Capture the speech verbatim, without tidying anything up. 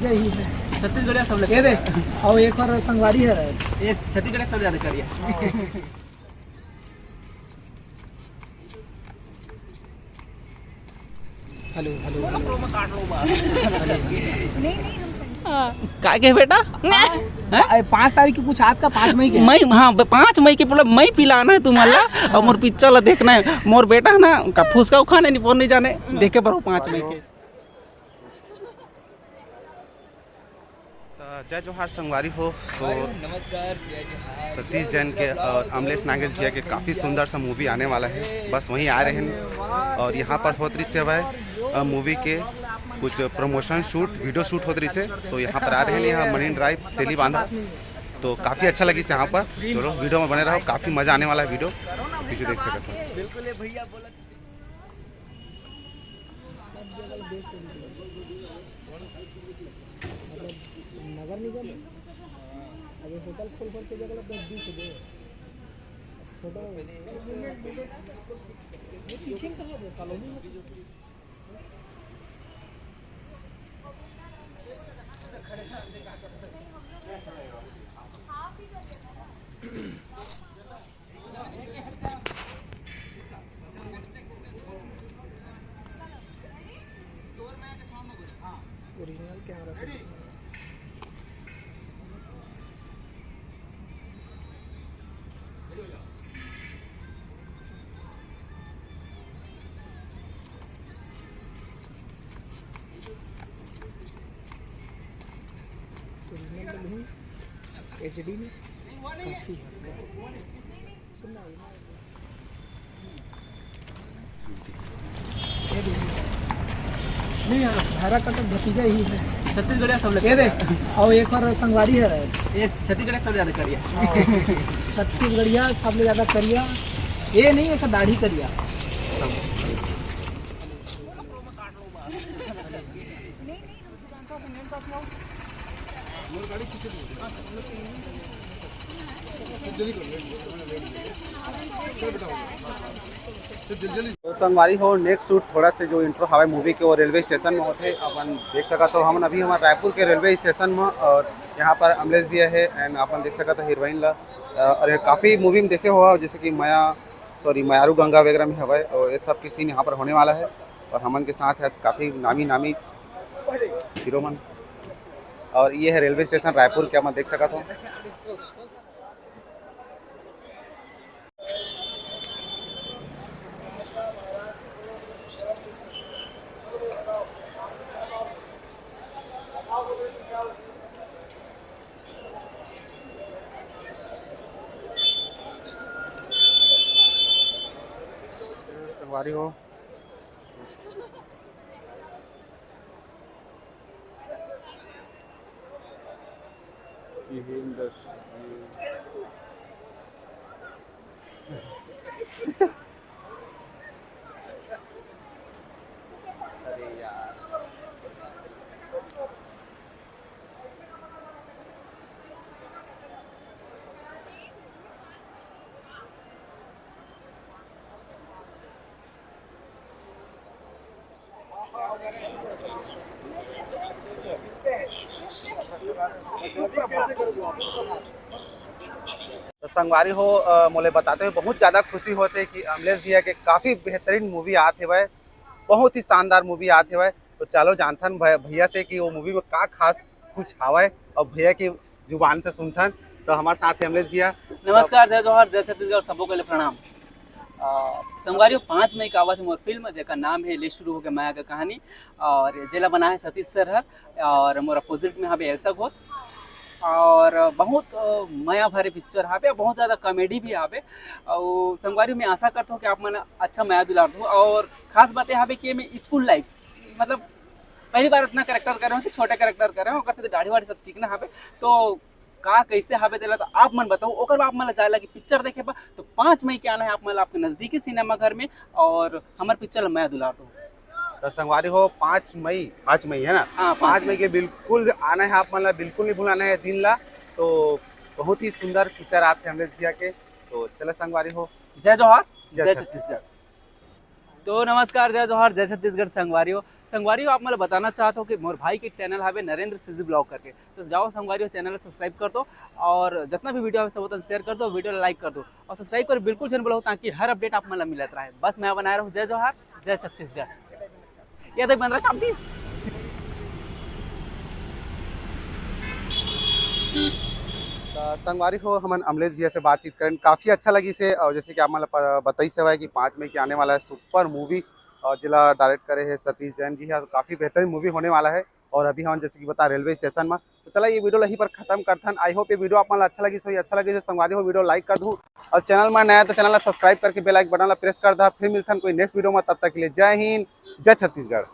यही है। छत्तीसगढ़िया सब ये दे। और एक और संगवारी है। ये छत्तीसगढ़िया सब ज्यादा करिया। Hello, hello, hello. नहीं, नहीं, हम संगीत हाँ। का के बेटा? हैं? अरे, पाँच तारीख की कुछ आज का, पाँच मई के। मई, हाँ, ब-, पाँच मई के पूरा मई पिलाना है तुम्हारा। और मोर पिक्चर ला देखना है। मोर बेटा है ना, का फुसका खाने नहीं, नहीं जाने। देखे बरो पाँच मई के। त जय जोहार संगवारी हो। So, नमस्कार, जय जोहार। सतीश जैन के और अमलेश नागेश भैया के काफ़ी सुंदर सा मूवी आने वाला है, बस वहीं आ रहे हैं। और यहाँ पर होत रही से भाई, अ, मूवी के कुछ प्रमोशन शूट, वीडियो शूट होत रही से, so यहाँ पर आ रहे हैं, यहाँ मरीन ड्राइव तेली बांधा। तो काफ़ी अच्छा लगी से यहाँ पर। चलो वीडियो में बने रहो, काफ़ी मज़ा आने वाला है वीडियो, पीछे देख सकते हो। बिल्कुल है भैया, बोला। सब जगह देख के निकलो। मतलब, नगर निगम है। अब ये होटल खोल खोल के जगह दस बीस हो गए। होटल, ये पीछे में कहाँ है? कॉलोनी में। ओरिजिनल कैमरा से। ओरिजिनल में नहीं, एचडी में काफ़ी है। नहीं यार, भैरा का तो भतीजा ही है। छत्तीसगढ़िया सब ये देख, और एक और संगवारी है। ये छत्तीसगढ़िया सब ज्यादा करिया। हाँ, छत्तीसगढ़िया सब ले ज्यादा करिया। ये नहीं, ऐसा दाढ़ी करिया। तो संगवारी हो, नेक्स्ट शूट थोड़ा से जो इंट्रो हवे मूवी के, वो रेलवे स्टेशन में होथे। अपन देख सकत हो, हमन अभी हमारे रायपुर के रेलवे स्टेशन में, और यहाँ पर अमलेश भी है, एंड अपन देख सकत हो हीरोइन ला। अ, और ये काफ़ी मूवी में देखे हो, जैसे कि मया, सॉरी, मयारू गंगा वगैरह में हवे, और ये सब के सीन यहाँ पर होने वाला है। और हमन के साथ है आज काफ़ी नामी नामी हीरो मन। और ये है रेलवे स्टेशन रायपुर के, आप देख सकत हो। संगवारी हो, अरे यार। तो संगवारी हो, अ, मोले बताते हुए बहुत ज़्यादा खुशी होथे कि अमलेश भैया के काफ़ी बेहतरीन मूवी आत हेवय, बहुत ही शानदार मूवी आत हेवय। तो चलो जानथन भै-, भैया से कि वो मूवी में का खास कुछ हावय, और भैया की जुबान से सुनथन। तो हमारे साथ है अमलेश भैया। नमस्कार, जय जोहार, जय छत्तीसगढ़, सबो के लिए प्रणाम। अ, संगवारी हो, पाँच मई का आवत हे मोर फिल्म, जेकर नाम है ले शुरू होके मया के कहानी, और जेला बना है सतीश सर हर, और मोर अपोजिट में हवे एल्सा घोष। और बहुत, अ, मया भरे पिक्चर हवे, बहुत ज़्यादा कॉमेडी भी हवे। और संगवारी हो, मैं आशा करता हूँ कि आप मन अच्छा मया दुलार दो। और खास बात यह हवे कि मैं स्कूल लाइफ, मतलब पहली बार इतना कैरेक्टर करे हूँ कि छोटे कैरेक्टर करे हूँ, ओकर से दाढ़ी वाढ़ी सब चिकना हवे, तो का कैसे हवे तेला तो आप मन बताओ। ओकर बाद आप मन ला जाए लगी पिक्चर देखे बा, तो पाँच मई के आना है आप मन ला आपके नजदीकी सिनेमा घर में, और हमारे पिक्चर ला मया दुलार दो। तो संगवारी हो, पाँच मई, पाँच मई है ना? हाँ, पाँच पाँच मई के बिल्कुल आना है आप मन ला, बिल्कुल नहीं भुलाना है दिन ला। तो बहुत ही सुंदर पिक्चर आपके अमलेश भैया के। तो चलो संगवारी हो, जय जोहार, जय जय छत्तीसगढ़। छत्तीसगढ़। तो नमस्कार, जय जोहार, जय छत्तीसगढ़ संगवारी हो। संगवारी हो, आप मन ल बताना चाहत हो कि मोर भाई के चैनल हवे नरेंद्र सीजी ब्लॉग करके, तो जाओ संगवारी हो, चैनल ल सब्सक्राइब कर दो और जितना भी वीडियो हवे सब उतना शेयर कर दो, वीडियो ल लाइक कर दो और सब्सक्राइब कर बिल्कुल झन भूलव, ताकि हर अपडेट आप मन ल मिलत रहे। बस मैं बनाए रहूँ, जय जोहार, जय छत्तीसगढ़। ये देख बंदरा छब्बीस। त संगवारी हो, हमन अमलेश भैया से बातचीत करेन, काफ़ी अच्छा लगिस हे। और जैसे कि आप मन ल प-, बताइस हवय कि पाँच मई के आने वाला है सुपर मूवी, और जेला डायरेक्ट करे हे सतीश जैन जी ह, काफ़ी बेहतरीन मूवी होने वाला है। और अभी हमन जैसे कि बता रेलवे स्टेशन में, तो चला ये वीडियो ल यहीं पर खत्म करथन। आई होप ये वीडियो आप मन ल अच्छा लगिस होही, अच्छा लगिस हे संगवारी हो, वीडियो लाइक कर दू और चैनल में नया तो चैनल ला सब्सक्राइब करके बेल आइकन बटन ला प्रेस कर दा। फिर मिलथन कोई नेक्स्ट वीडियो में, तब तक के लिए जय हिंद, जय छत्तीसगढ़।